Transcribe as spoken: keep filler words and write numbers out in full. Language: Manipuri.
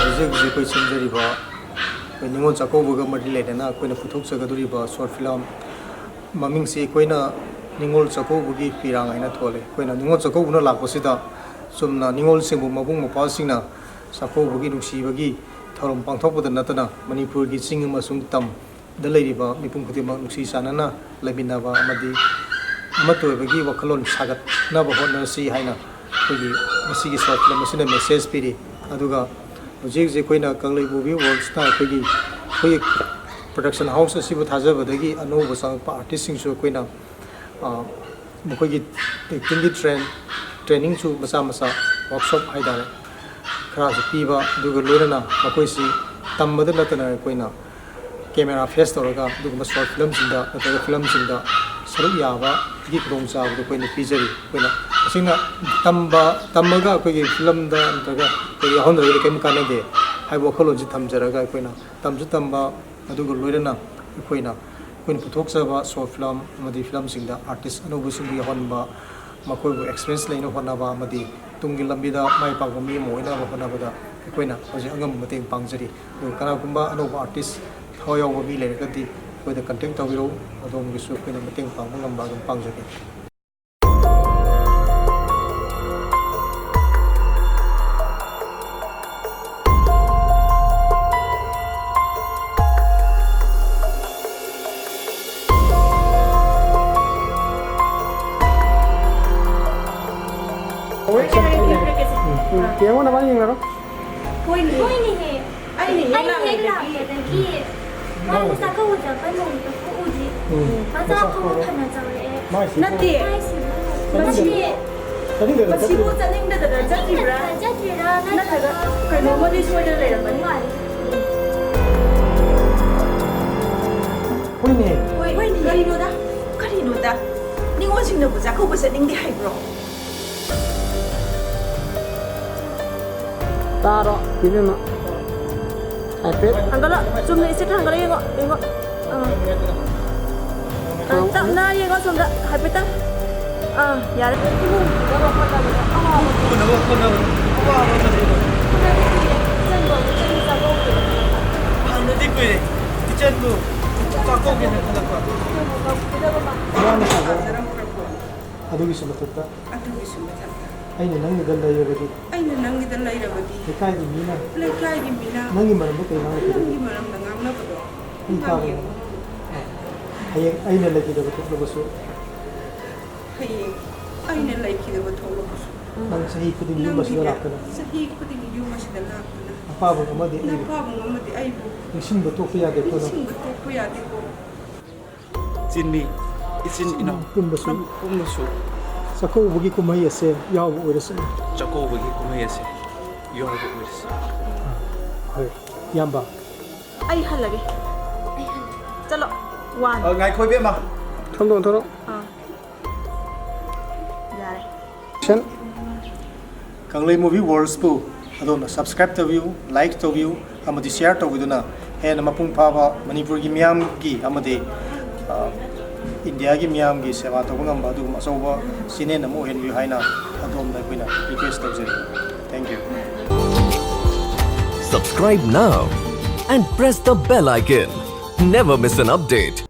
ꯍꯧꯖꯤꯛ ꯍꯧꯖꯤꯛ ꯑꯩꯈꯣꯏ ꯁꯤꯟꯖꯔꯤꯕ ꯑꯩꯈꯣꯏ ꯅꯤꯉꯣꯜ ꯆꯥꯛꯀꯧꯕꯒ ꯃꯔꯤ ꯂꯩꯅꯅ ꯑꯩꯈꯣꯏꯅ ꯄꯨꯊꯣꯛꯆꯒꯗꯧꯔꯤꯕ short film ꯃꯃꯤꯡꯁꯤ ꯑꯩꯈꯣꯏꯅ ꯅꯤꯉꯣꯜ ꯆꯥꯛꯀꯧꯕꯒꯤ ꯄꯤꯔꯥꯡ ꯍꯥꯏꯅ ꯊꯣꯜꯂꯤ꯫ ꯑꯩꯈꯣꯏꯅ ꯅꯤꯉꯣꯜ ꯆꯥꯛꯀꯧꯕꯅ ꯂꯥꯛꯄꯁꯤꯗ ꯆꯨꯝꯅ ꯅꯤꯉꯣꯜꯁꯤꯡꯕꯨ ꯃꯕꯨꯡ ꯃꯧꯄ꯭ꯋꯥꯁꯤꯡꯅ ꯆꯥꯛꯀꯧꯕꯒꯤ ꯅꯨꯡꯁꯤꯕꯒꯤ ꯊꯧꯔꯝ ꯄꯥꯡꯊꯣꯛꯄꯗ ꯅꯠꯇꯅ ꯃꯅꯤꯄꯨꯔꯒꯤ ꯆꯤꯡ ꯑꯃꯁꯨꯡ ꯇꯝ ꯗ ꯂꯩꯔꯤꯕ ꯃꯤꯄꯨꯝ ꯈꯨꯗꯤꯡꯃꯛ ꯅꯨꯡꯁꯤ ꯆꯥꯟꯅꯅ ꯂꯩꯃꯤꯟꯅꯕ ꯑꯃꯗꯤ ꯑꯃꯠꯇ ꯑꯣꯏꯕꯒꯤ ꯋꯥꯈꯜꯂꯣꯟ ꯁꯥꯒꯠꯅꯕ ꯍꯣꯠꯅꯁꯤ ꯍꯥꯏꯅ ꯑꯩꯈꯣꯏꯒꯤ ꯃꯁꯤꯒꯤ short film ꯑꯁꯤꯅ message ꯄꯤꯔꯤ꯫ ꯑꯗꯨꯒ ꯍꯧꯖꯤꯛ ꯍꯧꯖꯤꯛ ꯑꯩꯈꯣꯏꯅ ꯀꯪꯂꯩ movie worldsꯅ ꯑꯩꯈꯣꯏꯒꯤ ꯑꯩꯈꯣꯏꯒꯤ production house ꯑꯁꯤꯕꯨ ꯊꯥꯖꯕꯗꯒꯤ ꯑꯅꯧꯕ ꯆꯪꯉꯛꯄ artistꯁꯤꯡꯁꯨ ꯑꯩꯈꯣꯏꯅ, ꯑ, ꯃꯈꯣꯏꯒꯤ actingꯒꯤ train trainingꯁꯨ ꯃꯆꯥ ꯃꯆꯥ workshop ꯍꯥꯏꯇꯥꯔꯦ ꯈꯔꯁꯨ ꯄꯤꯕ, ꯑꯗꯨꯒ ꯂꯣꯏꯅꯅ ꯃꯈꯣꯏꯁꯤ ꯇꯝꯕꯗ ꯅꯠꯇꯅ ꯑꯩꯈꯣꯏꯅ camera face ꯇꯧꯔꯒ ꯑꯗꯨꯒꯨꯝꯕ short filmꯁꯤꯡꯗ ꯅꯠꯇ꯭ꯔꯒ filmꯁꯤꯡꯗ ꯁꯔꯨꯛ ꯌꯥꯕꯒꯤ ꯈꯨꯗꯣꯡꯆꯥꯕꯗꯨ ꯑꯩꯈꯣꯏꯅ ꯄꯤꯖꯔꯤ꯫ ꯑꯩꯈꯣꯏꯅ ꯇꯁꯦꯡꯅ ꯇꯝꯕ ꯇꯝꯃꯒ ꯑꯩꯈꯣꯏꯒꯤ filmꯗ ꯅꯠꯇ꯭ꯔꯒ ꯑꯩꯈꯣꯏ ꯌꯥꯎꯍꯟꯗ꯭ꯔꯒꯗꯤ ꯀꯔꯤꯝ ꯀꯥꯟꯅꯗꯦ ꯍꯥꯏꯕ ꯋꯥꯈꯜꯂꯣꯟꯁꯤ ꯊꯝꯖꯔꯒ ꯑꯩꯈꯣꯏꯅ ꯇꯝꯁꯨ ꯇꯝꯕ, ꯑꯗꯨꯒ ꯂꯣꯏꯅꯅ ꯑꯩꯈꯣꯏꯅ ꯑꯩꯈꯣꯏꯅ ꯄꯨꯊꯣꯛꯆꯕ short film ꯑꯃꯗꯤ filmꯁꯤꯡꯗ artist ꯑꯅꯧꯕꯁꯤꯡꯕꯨ ꯌꯥꯎꯍꯟꯕ, ꯃꯈꯣꯏꯕꯨ experience ꯂꯩꯅꯕ ꯍꯣꯠꯅꯕ ꯑꯃꯗꯤ ꯇꯨꯡꯒꯤ ꯂꯝꯕꯤꯗ ꯃꯥꯏ ꯄꯥꯛꯄ ꯃꯤ ꯑꯃ ꯑꯣꯏꯅꯕ ꯍꯣꯠꯅꯕꯗ ꯑꯩꯈꯣꯏꯅ ꯍꯧꯖꯤꯛ ꯑꯉꯝꯕ ꯃꯇꯦꯡ ꯄꯥꯡꯖꯔꯤ꯫ ꯑꯗꯨꯒ ꯀꯅꯥꯒꯨꯝꯕ ꯑꯅꯧꯕ artist ꯊꯋꯥꯏ ꯌꯥꯎꯕ ꯃꯤ ꯂꯩꯔꯒꯗꯤ ꯑꯩꯈꯣꯏꯗ contact ꯇꯧꯕꯤꯔꯛꯎ, ꯑꯗꯣꯝꯒꯤꯁꯨ ꯑꯩꯈꯣꯏꯅ ꯃꯇꯦꯡ ꯄꯥꯡꯕ ꯉꯝꯕ ꯑꯗꯨꯝ ꯄꯥꯡꯖꯒꯦ꯫ ꯌꯦꯡꯉꯣ, ꯅꯕꯥꯅꯤ ꯌꯦꯡꯅꯔꯣ꯫ ꯍꯣꯏꯅꯦ꯫ ꯍꯣꯏꯅꯦꯍꯦ꯫ ꯑꯩꯅ ꯍꯦꯛ ꯑꯩ ꯍꯦꯛ ꯂꯥꯛꯄꯗꯒꯤ ꯂꯥꯛꯄꯗꯒꯤ ꯃꯥꯅ ꯆꯥꯛꯀꯧꯕ ꯆꯠꯄ ꯅꯣꯡꯃꯇ ꯄꯣꯛꯎꯗ꯭ꯔꯤ꯫ ꯎꯝ꯫ ꯃꯆꯥ ꯐꯥꯎꯕ ꯐꯅ ꯆꯥꯎꯔꯛꯑꯦ꯫ ꯃꯥꯏꯁꯤꯕꯨ ꯅꯠꯇꯦ꯫ ꯃꯥꯏꯁꯤꯕꯨ ꯃꯁꯤ ꯆꯠꯅꯤꯡꯗꯗꯅ ꯃꯁꯤꯕꯨ ꯆꯠꯄ꯭ꯔꯣ? ꯆꯠꯅꯤꯡꯗꯗꯅ ꯆꯠꯇ꯭ꯔꯤꯕ꯭ꯔꯥ? ꯆꯠꯅꯤꯡꯗꯗꯅ ꯆꯠꯇ꯭ꯔꯤꯔꯥ? ꯅꯠꯇ꯭ꯔꯒ ꯅꯠꯇ꯭ꯔꯒ ꯀꯩꯅꯣꯝꯃꯗꯤ ꯁꯣꯏꯗꯅ ꯂꯩꯔꯝꯃꯅꯤ꯫ ꯃꯥꯜꯂꯤ꯫ ꯍꯣꯏꯅꯦ꯫ ꯍꯣꯏ, ꯍꯣꯏꯅꯦ꯫ ꯀꯔꯤꯅꯣꯗ? ꯀꯔꯤꯅꯣꯗ? ꯅꯤꯉꯣꯜꯁꯤꯡꯅꯕꯨ ꯆꯥꯛꯀꯧꯕ ꯆꯠꯅꯤꯡꯗꯦ ꯍꯥꯏꯕ꯭ꯔꯣ? ꯇꯥꯔꯣ, ꯏꯕꯦꯝꯃ꯫ ꯍꯥꯏꯐꯦꯠ꯫ ꯍꯪꯒꯠꯂꯣ, ꯆꯨꯝꯅ straight ꯍꯪꯒꯠꯂ ꯌꯦꯡꯉꯣ, ꯌꯦꯡꯉꯣ꯫ ꯑꯥ꯫ ꯑꯥ, ꯇꯞꯅ ꯌꯦꯡꯉꯣ ꯁꯣꯝꯗ, ꯍꯥꯏꯐꯦꯠꯇꯪ꯫ ꯑꯥ, ꯌꯥꯔꯦ꯫ ꯐꯨꯅꯕ ꯍꯣꯠꯅꯕꯗ ꯑꯋꯥꯕ ꯐꯨꯅꯕ ꯍꯣꯠꯅꯕꯗ ꯑꯋꯥꯕ ꯑꯃꯅꯤ꯫ ꯐꯨꯅꯕ ꯍꯣꯠꯅꯕꯗ ꯍꯥꯟꯅꯗꯤ ꯀꯨꯏꯔꯦ ꯏꯆꯟꯕꯨ ꯆꯥꯛꯀꯧꯒꯦꯅ ꯈꯜꯂꯛꯄ꯫ ꯏꯃꯥꯅ ꯁꯥꯖꯔꯝꯕ ꯑꯗꯨꯒꯤꯁꯨ ꯃꯊꯛꯇ ꯑꯗꯨꯒꯤꯁꯨ ꯃꯊꯛꯇ ꯑꯩꯅ ꯅꯪꯒꯤꯗ ꯂꯩꯔꯕꯗꯤ ꯑꯩꯅ ꯅꯪꯒꯤꯗ ꯂꯩꯔꯕꯗꯤ ꯂꯩꯀꯥꯏꯒꯤ ꯃꯤꯅ ꯂꯩꯀꯥꯏꯒꯤ ꯃꯤꯅ ꯅꯪꯒꯤ ꯃꯔꯝꯗ ꯀꯩ ꯉꯥꯡꯂꯛꯀꯗꯒꯦ? ꯅꯪꯒꯤ ꯃꯔꯝꯗ ꯉꯥꯡꯅꯕꯗꯣ ꯑꯩ ꯇꯥꯕ ꯉꯝꯃꯣꯏ꯫ ꯍꯌꯦꯡ ꯑꯩꯅ ꯂꯩꯈꯤꯗꯕ ꯊꯣꯛꯂꯕꯁꯨ ꯍꯌꯦꯡ ꯑꯩꯅ ꯂꯩꯈꯤꯗꯕ ꯊꯣꯛꯂꯕꯁꯨ ꯅꯪ ꯆꯍꯤ ꯈꯨꯗꯤꯡꯒꯤ ꯌꯨꯝ ꯑꯁꯤꯗ ꯅꯪꯒꯤꯅꯦ ꯂꯥꯛꯇꯨꯅ ꯆꯍꯤ ꯈꯨꯗꯤꯡꯒꯤ ꯌꯨꯝ ꯑꯁꯤꯗ ꯂꯥꯛꯇꯨꯅ ꯅꯄꯥꯕꯨꯡ ꯑꯃꯗꯤ ꯑꯩꯕꯨ ꯅꯄꯥꯕꯨꯡ ꯑꯃꯗꯤ ꯑꯩꯕꯨ ꯅꯤꯡꯁꯤꯡꯕ ꯇꯣꯛꯄ ꯌꯥꯗꯦꯀꯣ ꯅꯪ꯫ ꯅꯤꯡꯁꯤꯡꯕ ꯇꯣꯛꯄ ꯌꯥꯗꯦꯀꯣ꯫ ꯆꯤꯟꯃꯤ ꯏꯆꯤꯟ ꯏꯅꯥꯎ ꯄꯨꯝꯕꯁꯨ ꯄꯨꯝꯕꯁꯨ ꯆꯥꯛꯀꯧꯕꯒꯤ ꯀꯨꯝꯍꯩ ꯑꯁꯦ ꯌꯥꯎꯕ ꯑꯣꯏꯔꯁꯅꯨ꯫ ꯆꯥꯛꯀꯧꯕꯒꯤ ꯀꯨꯝꯍꯩ ꯑꯁꯦ ꯌꯥꯎꯕ ꯑꯣꯏꯔꯁꯅꯨ꯫ ꯍꯣꯏ, ꯏꯌꯥꯝꯕ꯫ ꯑꯩ ꯍꯜꯂꯒꯦ꯫ ꯆꯠꯂꯣ꯫ ꯋꯥꯟ꯫ ꯑ, ꯉꯥꯏꯈꯣ, ꯏꯕꯦꯝꯃ꯫ ꯊꯝꯗꯣꯛ, ꯊꯝꯗꯣꯛ꯫ ꯑꯥ꯫ ꯌꯥꯔꯦ꯫ ꯑꯦꯛꯁꯟ꯫ ꯀꯪꯂꯩ ꯃꯨꯚꯤ ꯋꯥꯔꯜꯁꯄꯨ ꯑꯗꯣꯝꯅ ꯁꯕꯁꯀ꯭ꯔꯥꯏꯕ ꯇꯧꯕꯤꯌꯨ, ꯂꯥꯏꯛ ꯇꯧꯕꯤꯌꯨ ꯑꯃꯗꯤ ꯁꯤꯌꯥꯔ ꯇꯧꯕꯤꯗꯨꯅ ꯍꯦꯟꯅ ꯃꯄꯨꯡ ꯐꯥꯕ ꯃꯅꯤꯄꯨꯔꯒꯤ ꯃꯤꯌꯥꯝꯒꯤ ꯑꯃꯗꯤ, ꯑ, ꯏꯟꯗꯤꯌꯥꯒꯤ ꯃꯤꯌꯥꯝꯒꯤ ꯁꯦꯕꯥ ꯇꯧꯕ ꯉꯝꯕ ꯑꯗꯨꯒꯨꯝꯕ ꯑꯆꯧꯕ ꯆꯦꯅꯦꯜ ꯑꯃ ꯑꯣꯏꯍꯟꯕꯤꯌꯨ ꯍꯥꯏꯅ ꯑꯗꯣꯝꯗ ꯑꯩꯈꯣꯏꯅ ꯔꯤꯀ꯭ꯋꯦꯁ ꯇꯧꯖꯔꯤ꯫ Thank you. Subscribe now and press the bell icon. Never miss an update.